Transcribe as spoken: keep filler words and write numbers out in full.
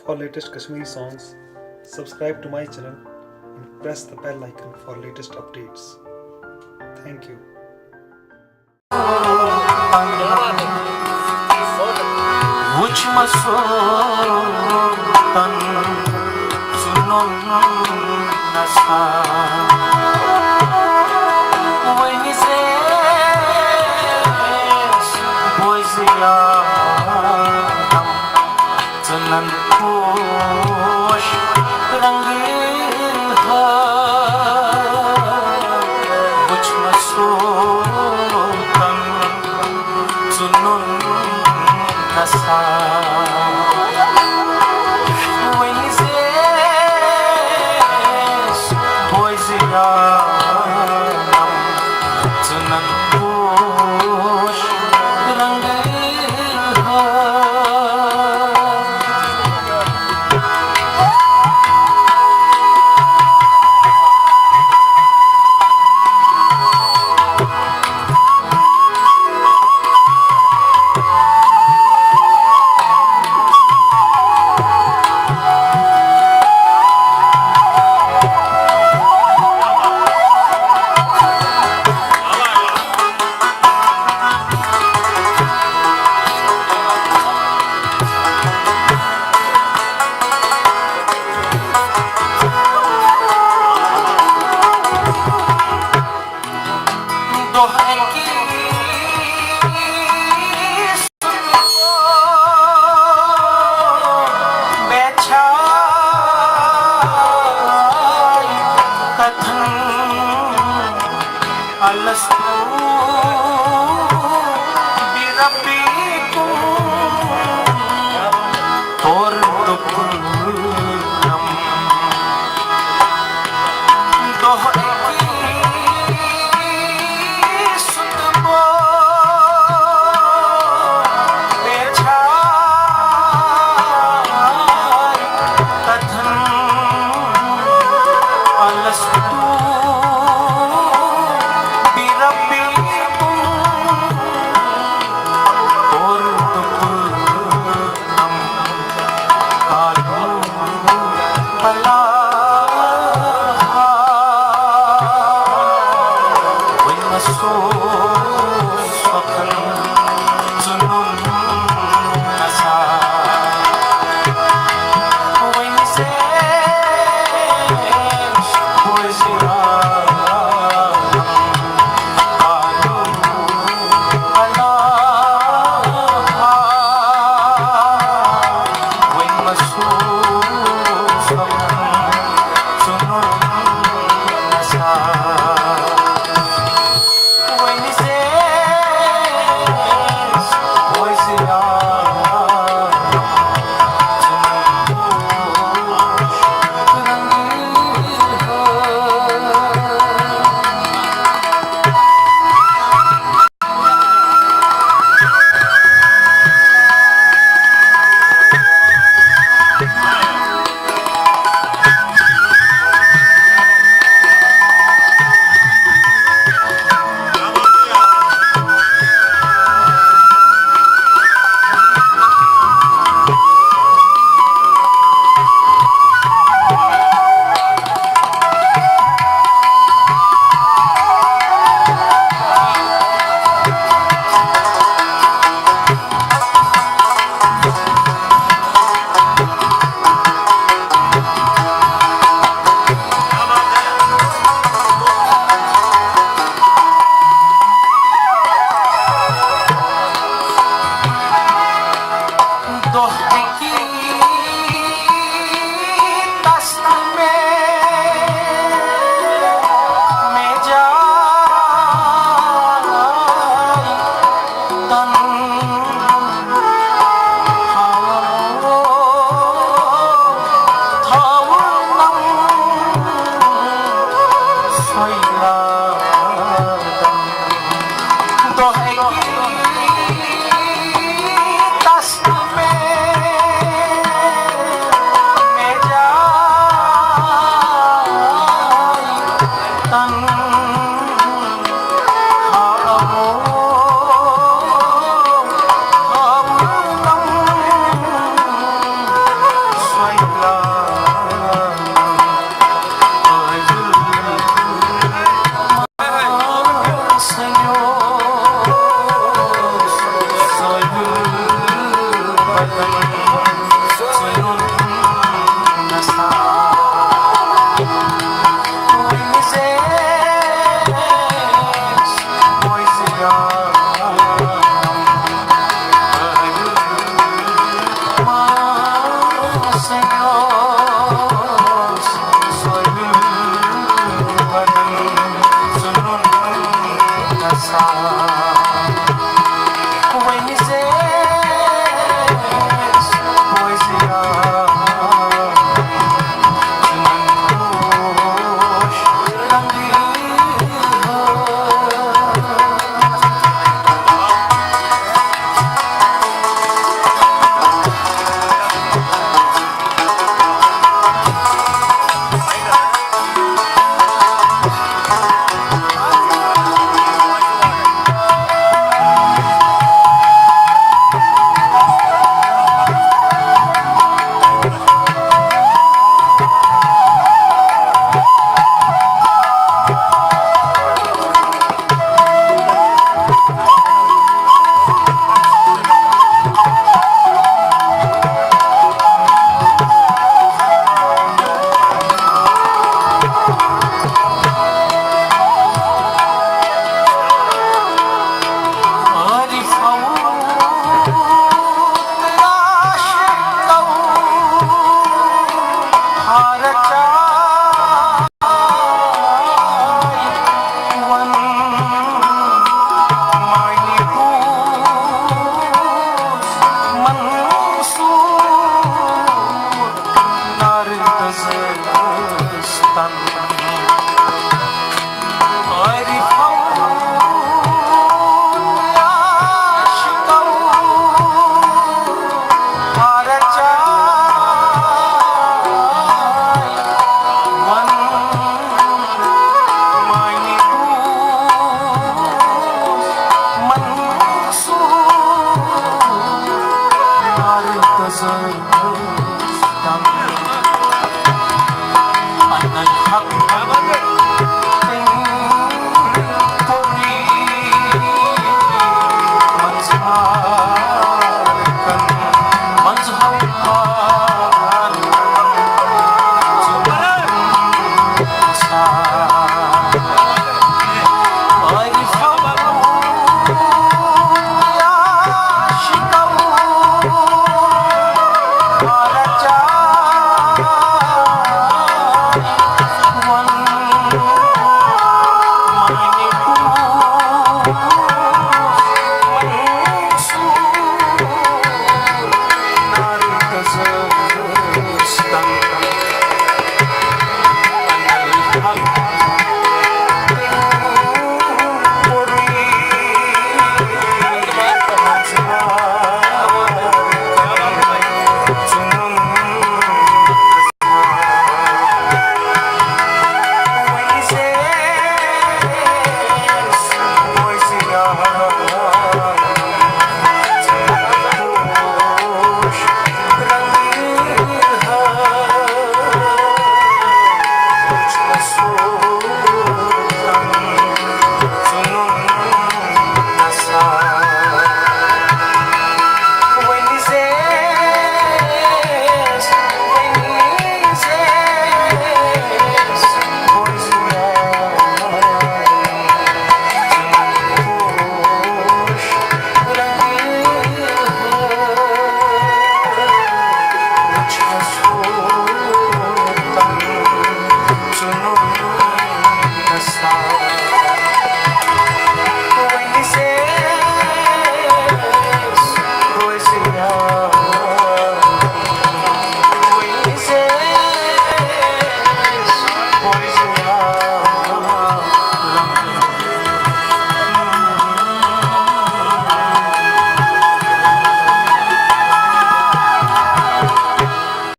For latest Kashmiri songs, subscribe to my channel and press the bell icon for latest updates. Thank you. وُچھ مےٚ سوتن ژٕ نوٚن نسا۔ وۄنۍ زیس بوزِ عالم ژٕنن پوش رنگہٕ ہا۔ وُچھ مےٚ سوتن ژٕ نوٚن نسا۔ وۄنۍ زیس بوزِ عالم ژٕنن پوش رنگہٕ ہا۔ دۄہ اَکی سُہ بیچھا کتھن الستو بربکم۔ اور دوٚپُن دۄہ أکِس تہٕ بہٕ بیچھا کتھن الستو بربکم۔ اور دوٚپُن قالوا بلى۔ وۄنۍ مہ سوز سۄکھن ژٕ نوٚن نسا۔ وۄنۍ زیس بوزِ عالم۔ قالوا بلى۔ وۄنۍ مہ سوز سۄکھن ژٕ نوٚن نسا۔ وۄنۍ زیس بوزِ عالم۔ دۄہ أکی تس تہٕ مےٚ، مےٚ جاے تن ہاوو، تھاوو نم سۄے لادن۔ دۄہ أکی تس تہٕ مےٚ،